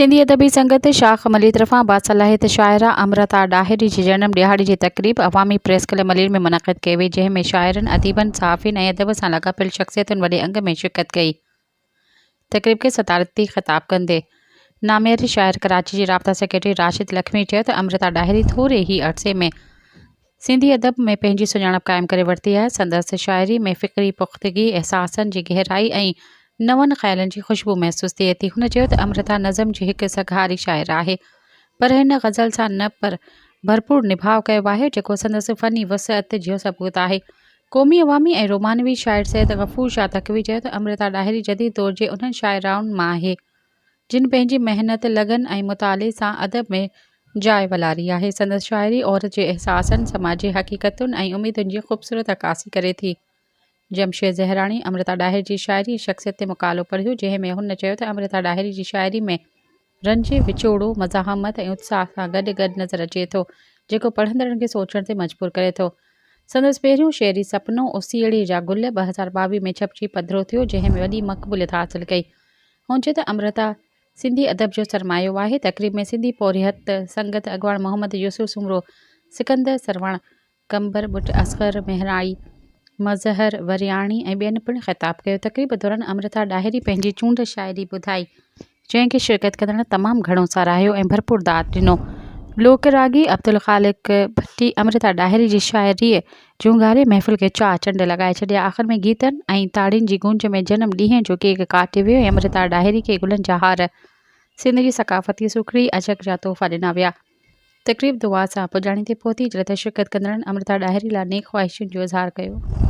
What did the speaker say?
سنڌي ادبي سنگت شاخ ملير طرفان باصلاحيت شاعره امرتا ڏاهري جي جنم ڏهاڙي جي تقريب عوامي پريس ڪلب ملير ۾ منعقد ڪئي وئي جنهن ۾ شاعرن، اديبن، صحافين ۽ ادب سان لاڳاپيل شخصيتن وڏي انگ ۾ شرڪت ڪئي. تقريب کي صدارتي خطاب ڪندي نامياري شاعر ڪراچي جي رابطا سيڪريٽري راشد لکمي چيو ته امرتا ڏاهري ٿوري ئي عرصي ۾ سنڌي ادب ۾ پنهنجي سڃاڻپ قائم ڪري ورتي آهي. سندس شاعري ۾ فڪري پختگي، احساسن جي گهرائي ۽ نون خيالن جي خوشبو محسوس ٿئي ٿي. هن چيو ته امرتا نظم جي هڪ سگهاري شاعره آهي، پر هن غزل سان نه پر ڀرپور نڀاء ڪيو آهي، جيڪو سندس فني وسعت جو ثبوت آهي. قومي، عوامي ۽ رومانوي شاعر سيد غفور شاهه تقوي چيو ته امرتا ڏاهري جديد دور جي انهن شاعرائن مان آهي، جن پنهنجي محنت، لگن ۽ مطالعي سان ادب ۾ جاء والاري آهي. سندس شاعري عورت جي احساسن، سماجي حقيقتن ۽ اميدن جي خوبصورت عڪاسي ڪري ٿي. جمشيد زهراڻي امرتا ڏاهري جي شاعري ۽ شخصيت تي مقالو پڙهيو، جنهن ۾ هن چيو ته امرتا ڏاهري جي شاعري ۾ رنج، وڇوڙو، مزاحمت ۽ اتساهه سان گڏ گڏ نظر اچي ٿو، جيڪو پڙهندڙن کي سوچڻ تي مجبور ڪري ٿو. سندس پهريون شعري سپنو اوسيئڙي جا گل 2022 ۾ ڇپجي پڌرو ٿيو، جنهن ۾ وڏي مقبوليت حاصل ڪئي. هن چيو ته امرتا سنڌي ادب جو سرمايو آهي. تقريب ۾ سنڌي پورهيت سنگت اڳواڻ محمد يوسف سومرو، سڪندر سرواڻ، قمبر ٻٽ، اصغر مهراڻي، مظهر ورياڻي ۽ ٻين پڻ خطاب ڪيو. تقريب دوران امرتا ڏاهري پنهنجي چونڊ شاعري ٻڌائي، جنهن کي شرڪت ڪندڙن تمام گهڻو ساراهيو ۽ ڀرپور داد ڏنو. لوڪ راڳي عبدالخالق ڀٽي امرتا ڏاهري جي شاعريء جهونگاري محفل کي چاهه چنڊ لڳائي ڇڏيا. آخر ۾ گيتن ۽ تاڙين جي گونج ۾ جنم ڏينهن جو ڪيڪ ڪاٽيو ويو ۽ امرتا ڏاهري کي گلن جا هار، سنڌ جي ثقافتي سوکڙي اجرڪ جا تحفا ڏنا ويا. تقريب دعا سان پڄاڻي تي پهتي، جڏهن ته شرڪت ڪندڙن امرتا ڏاهري لاء نيڪ خواهشن جو اظهار ڪيو.